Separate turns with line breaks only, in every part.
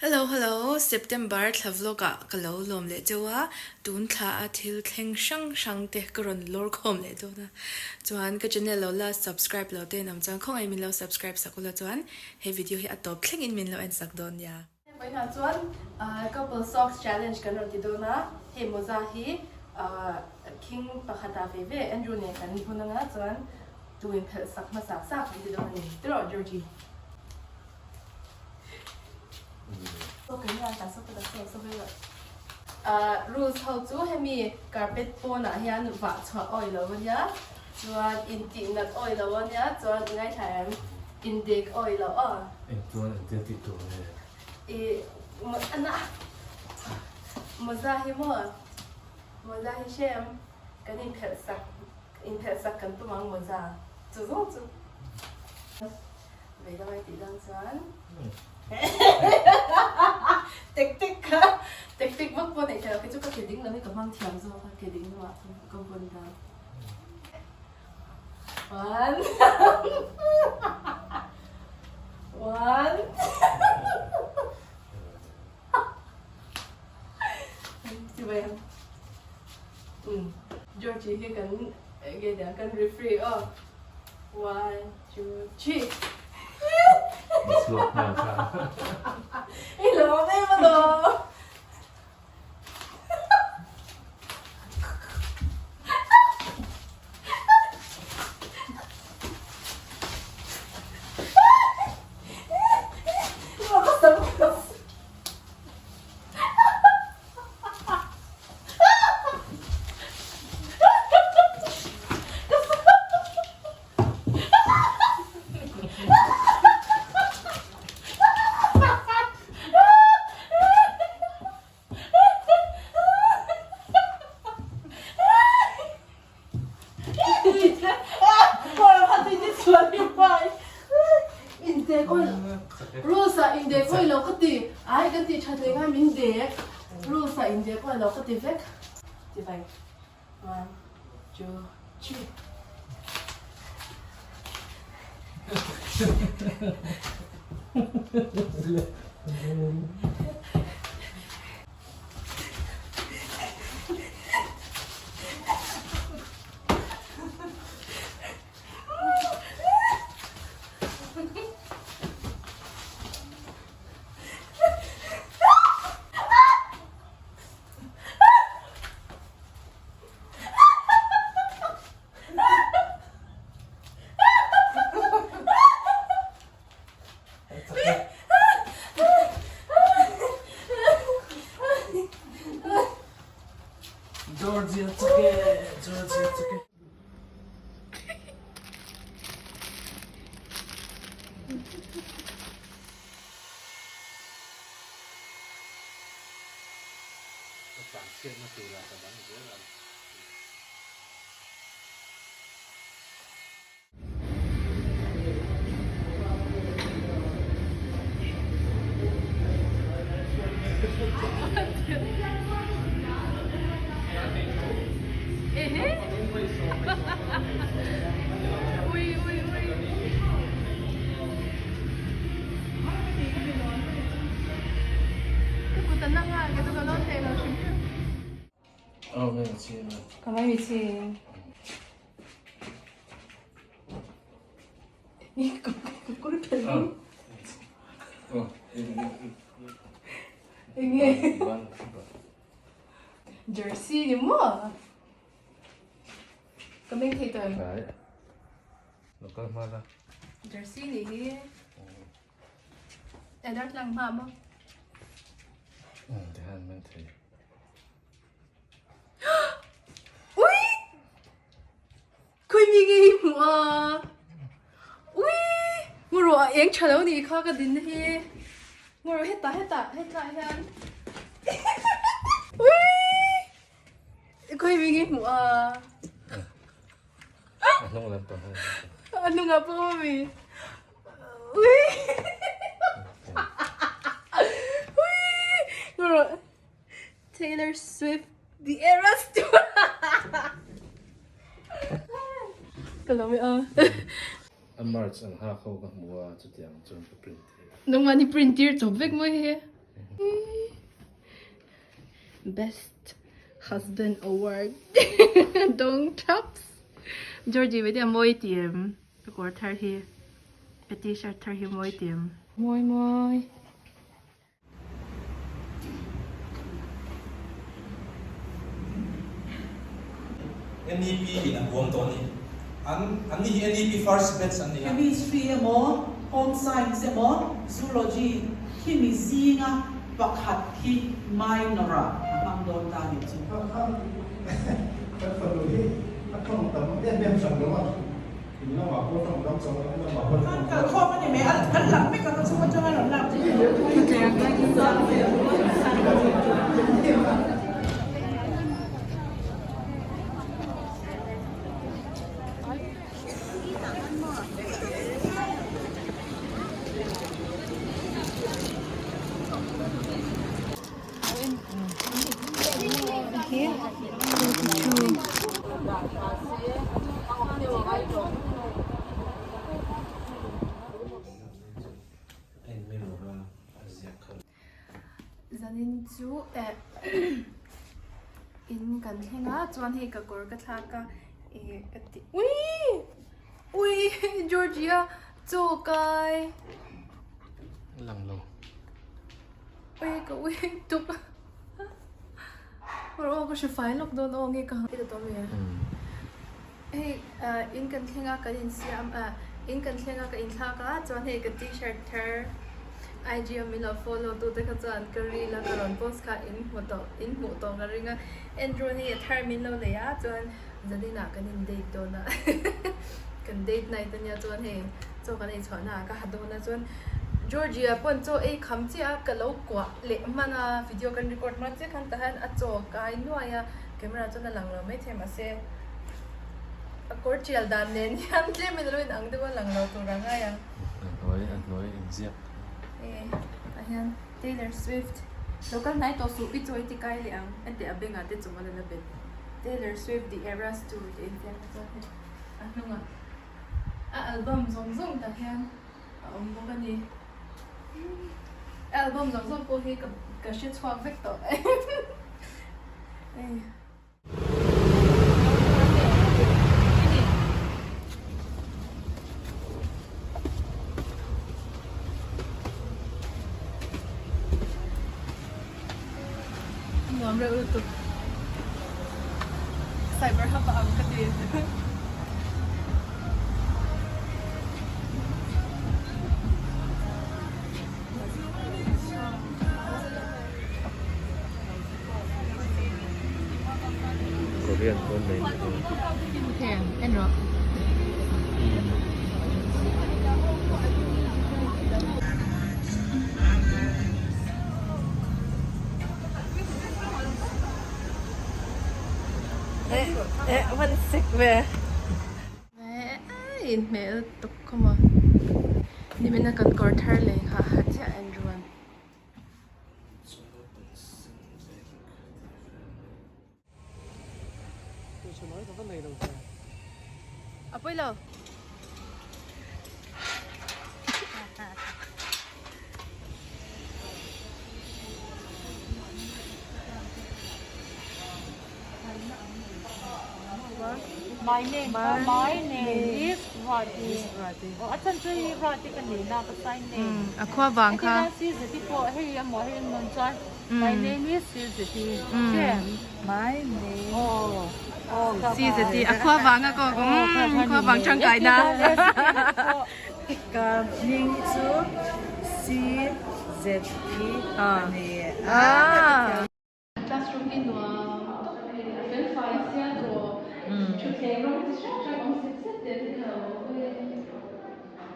Hello hello September thla vlog ah ka lo lawm leh cheu a, tun thla a thil thleng hrang hrang te ka rawn lawr khawm leh dawn a, chuan ka channel lo la subscribe lo te in awm chuan khawngaih min lo subscribe sak ula chuan he video hi a tawp thleng in min lo en sak dawn nia. Vawiinah chuan couple socks challenge kan rawn ti dawn a, hei mawza hi khing pakhat ah ve ve Andrew nen kan bun anga chuan tu in phelh sak hmasa sa kan ti dawn a ni tiraw Georgie? Rules ho chu hemi carpet pawnah hian vah chhuah awih lo ania, chuan intih nat awih lo ania, chuan i ngaithla em? Indek awih lo aw.
Eng chuan engtia tih tur nge?
I ana mawza hi maw? Mawza hi hre em? Kan inphelh sak inphelh sak kan tum ang mawza chu zawng chu. Vei lamai tih dan chuan tek tek kha tek tek vak pawh neih theih loh kei chu ka ke ding lam hi ka hmang thiam zawk a ke ding lamah chuan ka vawn dan one one ti mai ang um Georgie hi kan enge niang kan referee aw one two three
Chhuak nghal kha.
I lawm em alawm. Rules ah indek awih lo ka ti ai kan tih that leh ngai min dek rules ah indek awih lo ka ti vek ti vai one two three.
Georgia chake Georgia chake Ka tlanchhiatna turah ka dang zel a.
Ka mai mi chin. Enge Jersey ni maw? Ka meng thei tawh em? Jersey ni hi e darthlalang hma maw? Ui! Khawi mi nge hi hmuh a? Ui! Ngaw a eng tha lo nih kha ka din hi. Ngaw hetah hetah hetlai hian. Ui! Khawi mi nge hmuh a?
A hnung lampang.
A hnung ah pawh a mi. Ui! Ui! Ngaw Taylor Swift The Eras Tour Ka lo mi a.
A merch an hak ho ka hmu a chutiang chuan ka print tir.
Nangmah ni print tir chawp vek maw he? Best husband award dawng thaps. Georgie vei te a mawi ti em? Ka kawr thar hi ka t-shirt thar hi mawi ti em? Mawi mawi.
NEP in an huam tawh a ni. An an ni hi NEP first batch an ni a.
Chemistry emaw, Home Science emaw, Zoology khi mi zinga pakhat khi minor ah a hmang dawn ta nih chu.
Kan fanu hi a tawng tam em em hran lo a, in lamah pawh tawng tam chauh a, in lamah pawh tawng tam.
Kalkhawm a ni mai, an lang vek ang a chhung atanga rawn lak chu.
Zanin chu eh in kan thleng a chuan hei ka kawr ka thlak a eh ka ti ui ui Georgia chaw kai
lang lo
ui ka ui tuk aw ka hre fai lawk dawn aw nge ka Hei in kan thleng a kan insiam ah in kan thleng a ka inthlak a chuan hei ka t-shirt thar IG a min lo follow tu te kha chuan ka reel a ka rawn post kha in hmu tawh in hmuh tawh ka ring a Andrew hi a thar min lo nei a chuan zanin ah kan in date dawn a kan date night ania chuan hei chaw kan ei chhuah na ah ka ha dawn a chuan Georgia pawn chaw ei kham chiah a ka lo kuah leh hman a video kan record hma chiah khan tah hian a chaw kai nuai a camera chuan a lang lo maithei mahse A kawr tial dan nen hian tlem in a lo in ang deuh a lang lo tur a ngai ang.
A hnuai a hnuai inziak.
E tah hian Taylor Swift lo kal hnai tawh suh i chawi ti kai leh ang enteh a bengah te chawm a la la bet Taylor Swift The Eras Tour tih a inziak a chuan hei a hnungah a album zawng zawng tah hian a awm bawk a ni. A album zawng zawng pawh hi ka ka hre chhuak vek tawh e. Nuam reuh lutuk. Cyber hub a ang ka ti.
Korean pawn nei ni ho.
Heng en rawh. Eh eh van sek ve. Eh in hmel tuk khaw maw. Nimina kan kawr thar lei kha ha chiah en ruan. A pawi lo.
My name, my name is Ruati. Oh, a chan chu hi Ruati ka ni na ka sign name.
A khua vang kha.
Heti Sizeti pawh hei a maw hei an rawn chuan my name is Sizeti. My name. Oh. Oh,
Sizeti a khua vang a kawk. Khua vang tangkai na.
Ka hming chu CZE a ni a.
Classroom hi nuam tak a ni, a fel fai sia tawh, thutthleng rawng chi hrang hrang awm sep sep te an lo awm e.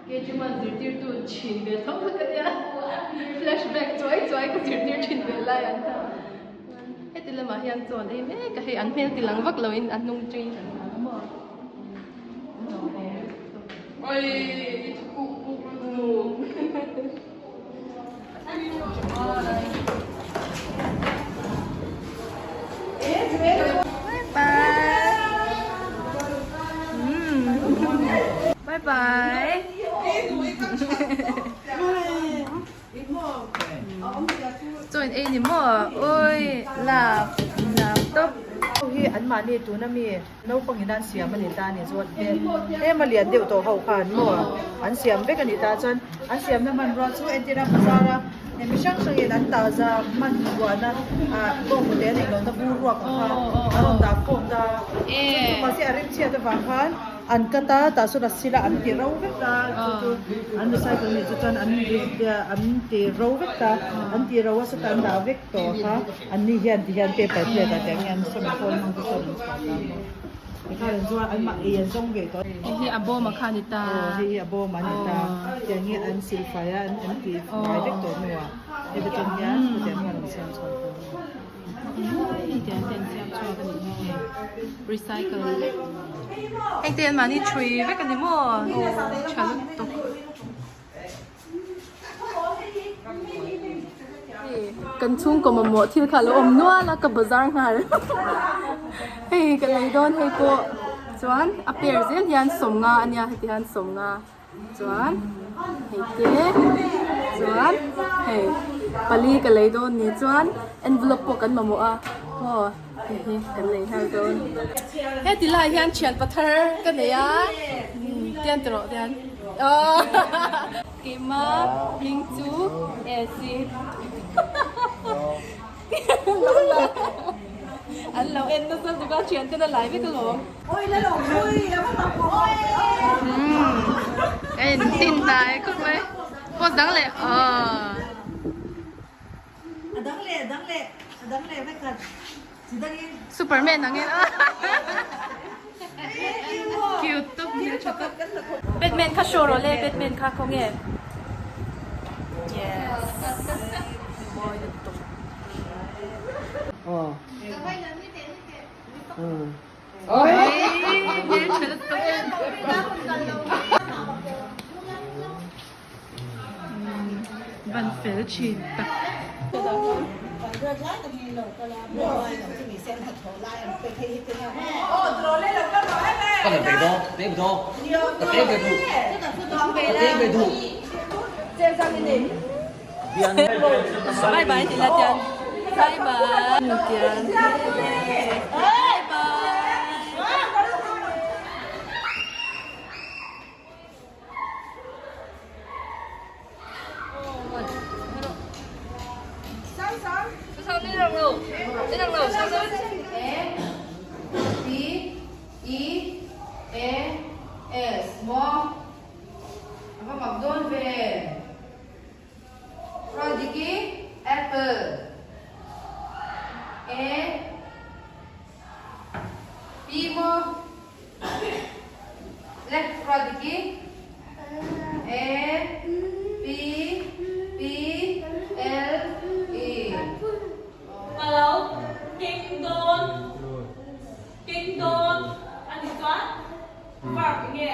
KG1 zirtirtu thin ve tho kha ka nia, flashback chuai chuai ka zirtir thin ve lai ang kha. Heti lamah hian chawn ei mek a, hei an hmel ti lang vak loin a hnung tui an ang maw. Oi, i thukuk buk lutuk. Bye bye. Bye bye. Chaw in ei ni maw? Ui love love tawp.
Ho hi an mahni tuna mi naupang in an siam a ni ta a ni chuan tlem a lian deuh tawh ho khan maw an siam vek a ni ta chuan an siamna hmanrua chu entir a bazar a mi hrang hrang in an tah za hman buahna ah bawnghnute a neih lohna bur ruak ang kha a rawn dah khawm ta chu mahse a rimchhiat avang khan An cut a, tah sawn a sil a, an ti ro vek a, chu chu an recycle nih chu chuan an an ti ro vek a, an ti ro a sawtah an dah vek tawh kha, an ni hian ti hian paper plate ah tiang hian sawmi khawl hmang te chuan an chhuah ta maw. Tikhan an zuar an mah ei an zawng ve tawh.
Hei hi a bawm a kha a ni ta.
Aw hei hi a bawm a ni ta, tiang hi an sil fai a, an ti fai vek tawh hnuah heti chuan hian hetiang hian an siam chhuak ta.
Recycle heng te an mahni thui vek a ni maw tha lutuk kan chhungkaw mamawh thil kha a lo awm nual a ka bazar nghal hei ka lei dawn hei pawh chuan a pair zel hian 50 a nia heti hian 50. Chuan hei te chuan hei pali ka lei dawn ni chuan envelope pawh kan mamawh a aw hei hi kan lei nghal dawn. Heti lai hian thian pathar ka nei a tian ti rawh tian aw keima hming chu Esi an lo en nasa lutuk a thian ten a lai vek alawm. En tin hnai khawp mai post dang leh aw. Superman ang in cute tawp hmel tha tawp. Batman kha show rawh le Batman kha khawnge yes mawi lutuk. Van fel thin tak. Bye bye ti la tian bye bye tian bye bye.
A P E A S maw a va mak dawn ve. Rodiki apple A P maw le Rodiki A P P L E.
Ka lo keng dawn keng dawn a ni chuan verb nge?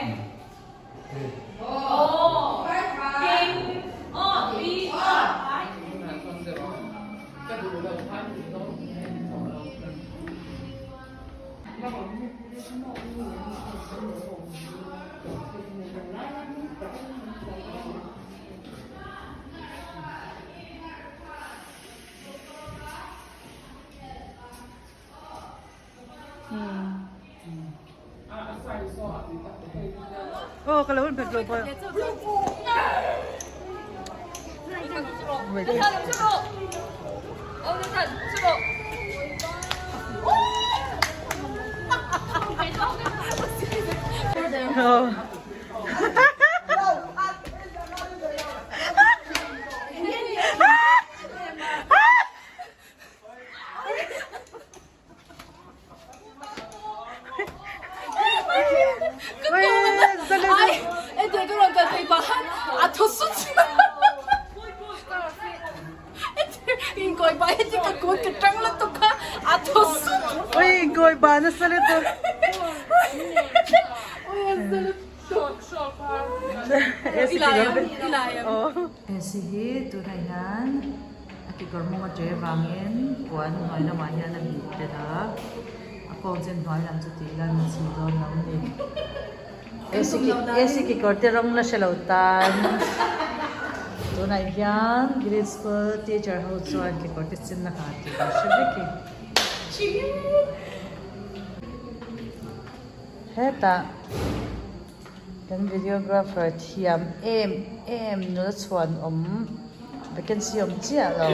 Aw ka lo in phet lo pawh. Hei hi tunah hian a kekawr mawng a ṭe vangin puan hnuai lamah hian a bih tel a a kawng chen hnuai lam chu tih lan a chhi dawn lo a ni AC kekawr te rawng la hre lo tan. Tunah hian grade school teacher ho chuan kekawr te sen a ha tih kan hre vek e. Hetah kan videographer thiam em em nula chhuan awm vacancy awm chiah lo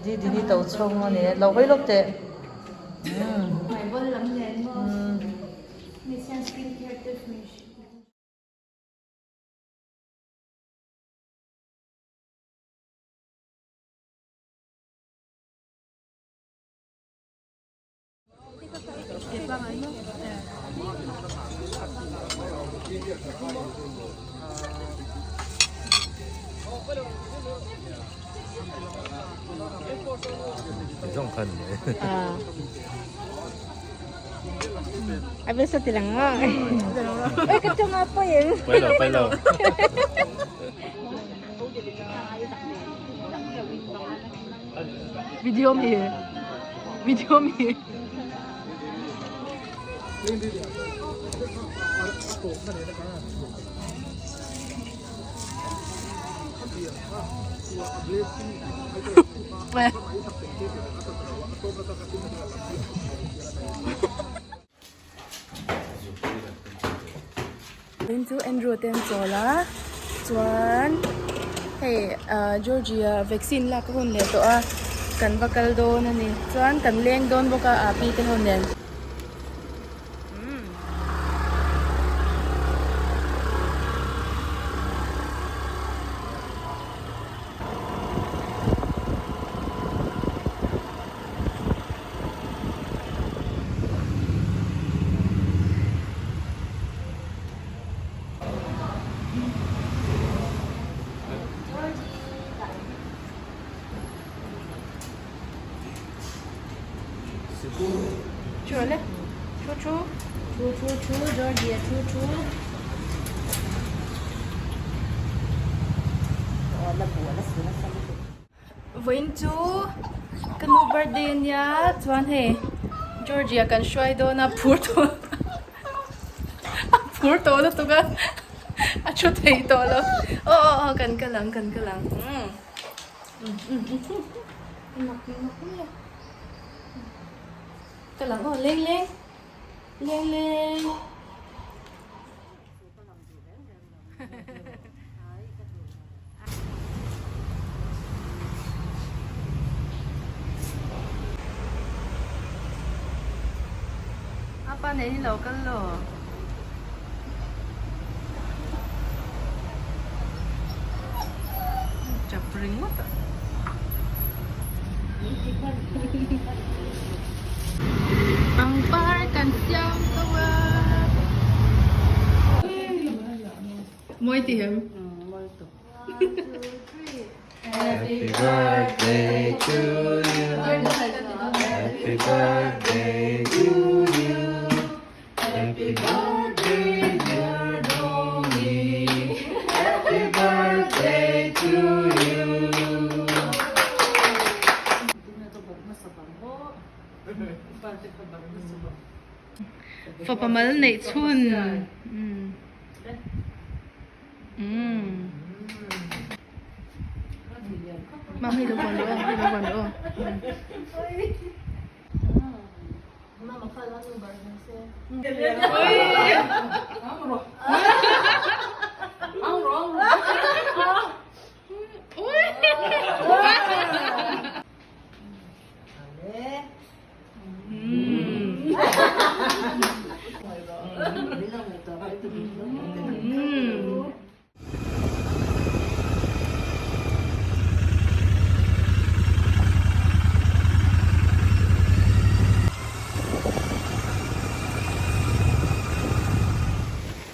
Didini to chhawng a ni e lo hawi lawk teh. Video mi video mi Tin chu Andrew te an chawl a chuan hei ah Georgia vaccine lak a hun leh tawh a kan va kal dawn a ni chuan kan leng dawn bawk a api te ho nen. Vawiin chu ka nu birthday a nia chuan hei Georgia kan hruai dawn a phur tawh a phur tawh lutuk a a thu thei tawh lo aw aw aw kan kal ang kan kal ang umm kal ang aw leng leng leng leng. Apa nei hi lo kal lo. Chap ringawt a. Pangpar kan siam tho a. Mawi ti hem.
Happy birthday to you. Happy birthday to you. Happy birthday dear Donny. Happy birthday to you.
Fapa mal neih chhun. Mam hei lo vuan rawh aw, hei lo vuan rawh aw.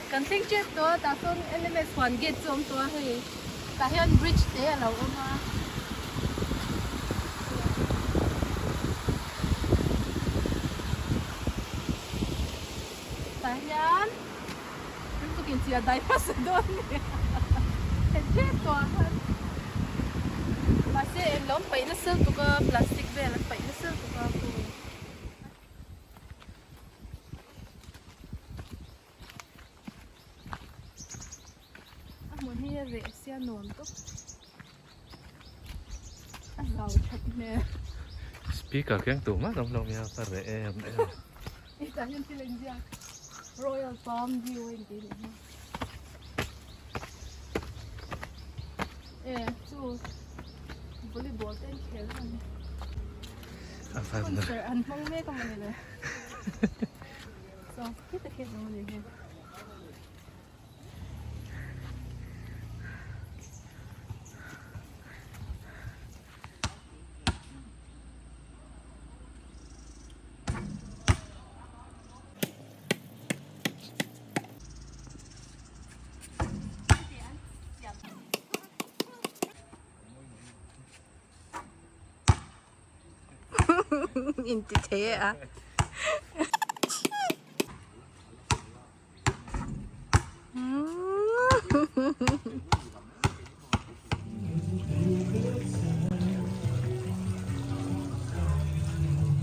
Kan thleng tep tawh a tah sawn LMS huan gate chu a awm tawh a hei tah hian bridge te a lo awm a. Tah hian tuk in chiah dai hmasa dawn a ni he tep tawh ah khan mahse eng lo an paih nasa lutuk a plastic vel an paih nasa lutuk a khu. A hmun hi a reh sia nuam tawp. Zau that hmel.
Speaker keng tur mah awm lo nia ka reh em em.
Hetah hian thil a inziak Royal Palm View a intih nih hi. E chu volleyball te an khel a ni.
A van
Concert an hmang mek a mawni le. So khita khi zawng a ni hi. Inti thei e a.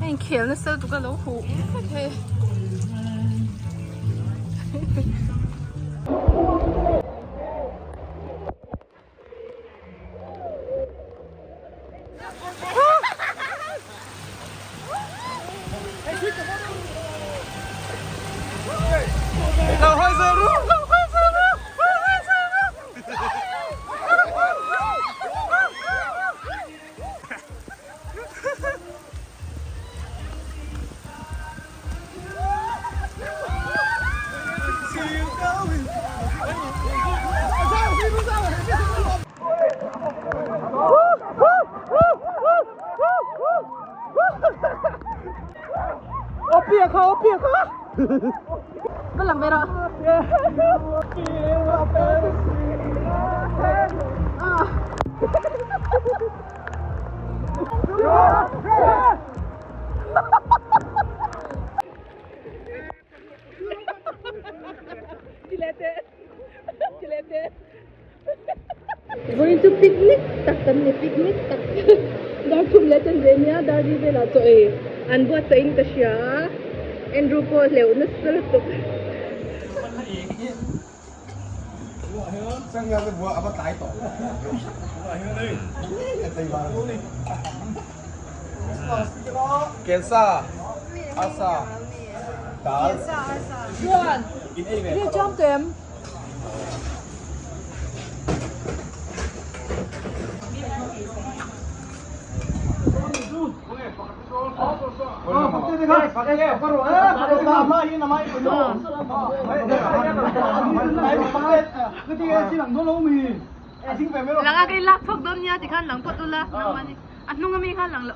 Heng khel nasa lutuk a lo huh vek hei. Vawiin chu picnic tak kan ni picnic tak dar thum leh chanve nia dar li velah chaw ei an buatsaih in ka hria a Andrew pawh hleuh nasa lutuk. Lang a kai lak chhuak dawn nia tikhan lang phawt ula nangmahni a hnung ami kha lang lo.